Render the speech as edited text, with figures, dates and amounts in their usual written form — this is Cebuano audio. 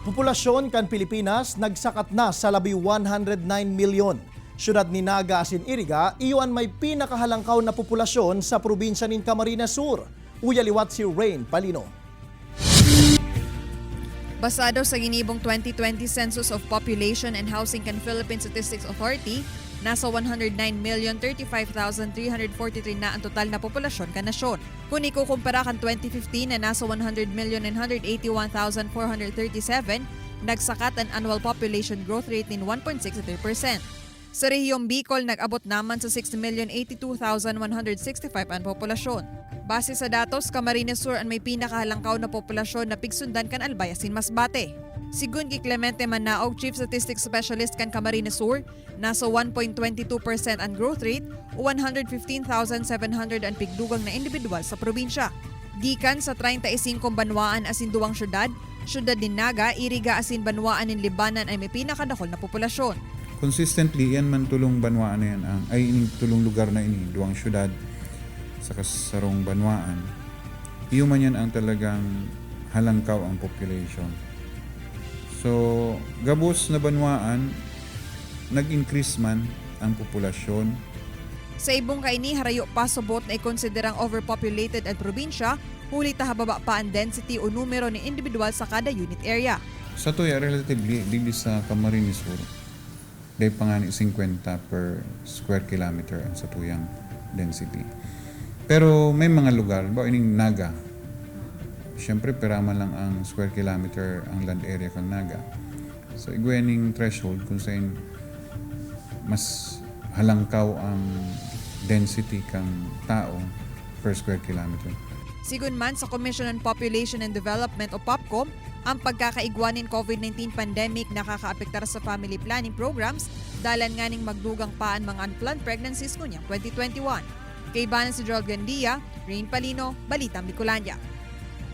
Populasyon kan Pilipinas nagsakat na sa labi 109 milyon. Syudad ni Naga asin Iriga, iyo ang may pinakahalangkaw na populasyon sa probinsya nin Camarines Sur. Uya liwat si Rain Palino. Basado sa ginibong 2020 Census of Population and Housing kan Philippine Statistics Authority, nasa 109,035,343 na ang total na populasyon kan nasyon. Kung ikukumpara kan 2015 na nasa 100,981,437, nagsakat ang annual population growth rate nin 1.63%. Sa rehiyong Bicol, nag-abot naman sa 6,082,165 ang populasyon. Base sa datos, Camarines Sur ang may pinakahalangkaw na populasyon na pigsundan kan Albay asin Masbate. Sigun kay Clemente Manaog, Chief Statistics Specialist kan Camarines Sur, nasa 1.22% ang growth rate o 115,700 ang pigdugang na individual sa probinsya. Gikan sa 35 banwaan asin duwang syudad, syudad din Naga, Iriga asin banwaan nin Libanan ay may pinakadakol na populasyon. Consistently, yan man tulong banwaan na yan ang, ay ining tulong lugar na ini, duwang syudad sa kasarong banwaan. Iyo man yan ang talagang halangkaw ang population. So, gabos na banwaan, nag-increase man ang populasyon. Sa ibong kaini, harayo pa subot na ikonsiderang overpopulated ang probinsya, huli ta hababa pa ang density o numero ni individual sa kada unit area. Sa tuya, relatively, digdi sa Camarines Sur, dai pa nga ni 50 per square kilometer ang sa tuyang density. Pero may mga lugar, ba ining Naga. Siyempre, piraman lang ang square kilometer ang land area kang Naga. So, igwa ning threshold kung saan mas halangkaw ang density kang tao per square kilometer. Sigun man sa Commission on Population and Development o POPCOM, ang pagkakaigwa nin COVID-19 pandemic nakakaapektar sa family planning programs dalan nga ning magdugang pa ang mga unplanned pregnancies ngunyang 2021. Kay si Gerald Gandia, Rain Palino, Balitang Bicolandia.